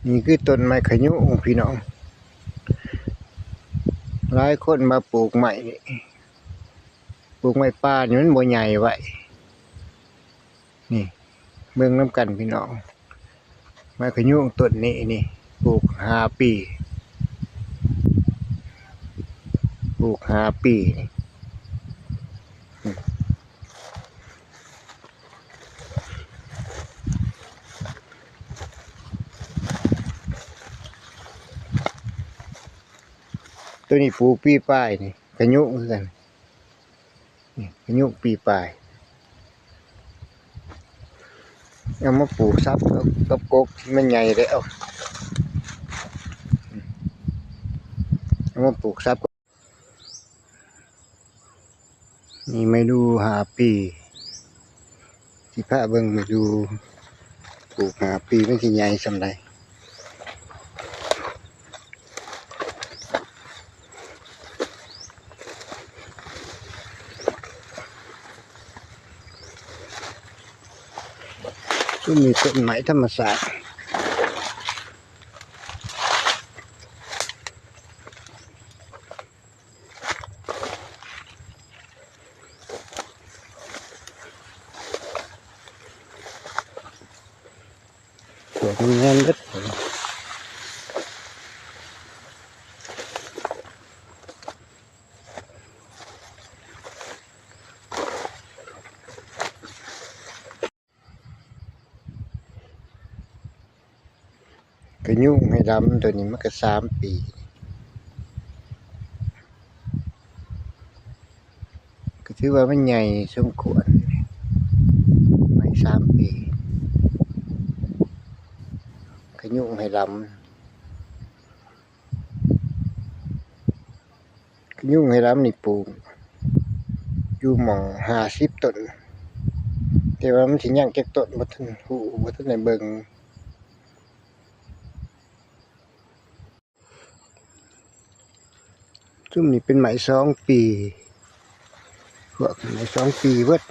ນີ້ຄືຕົ້ນໄມ້ຂະຍຸງພີ່ນ້ອງ. ຫຼາຍຄົນມາປູກໄມ້ນີ້ ປູກໄມ້ປ່ານີ້ມັນບໍ່ໃຫຍ່ໄວ. ນີ້ ເບິ່ງນຳກັນພີ່ນ້ອງ. ໄມ້ຂະຍຸງຕົ້ນນີ້ນີ້ ປູກຫ້າປີ ປູກຫ້າປີນີ້. ໂຕນີ້ປູກປີປາຍນີ້ ຂະຍຸງຄືກັນ. ນີ້ ຂະຍຸງປີປາຍ ເອົາມາປູກສັບກັບ ກັບກົກທີ່ມັນໃຫຍ່ແລ້ວ ເອົາມາປູກສັບ. ນີ້ໄມ້ດູ່ຫ້າປີ ຊິພາເບິ່ງໄມ້ດູ່ ປູກຫ້າປີມັນຊິໃຫຍ່ສ່ຳໃດ. ຊຸມນີ້ຕົ້ນໄມ້ທຳມະຊາດ. ສວຍງາມເບິດ. ກະຍຸງໃຫ້ດຳ ໂຕນີ້ມັນກະສາມປີ ກະຖືວ່າມັນໃຫຍ່ສົມຄວນ ໄມ້ສາມປີ ກະຍຸງໃຫ້ດຳ. ກະຍຸງໃຫ້ດຳນີ້ປູກຢູ່ໝ່ອງຫ້າສິບຕົ້ນ ແຕ່ວ່າມັນຊິຍັງຈັກຕົ້ນບໍ່ທັນຮູ້ ບໍ່ທັນໄດ້ເບິ່ງ. ຊຸມນີ້ເປັນໄມ້ສອງປີ ພວກໄມ້ສອງປີເບິດ.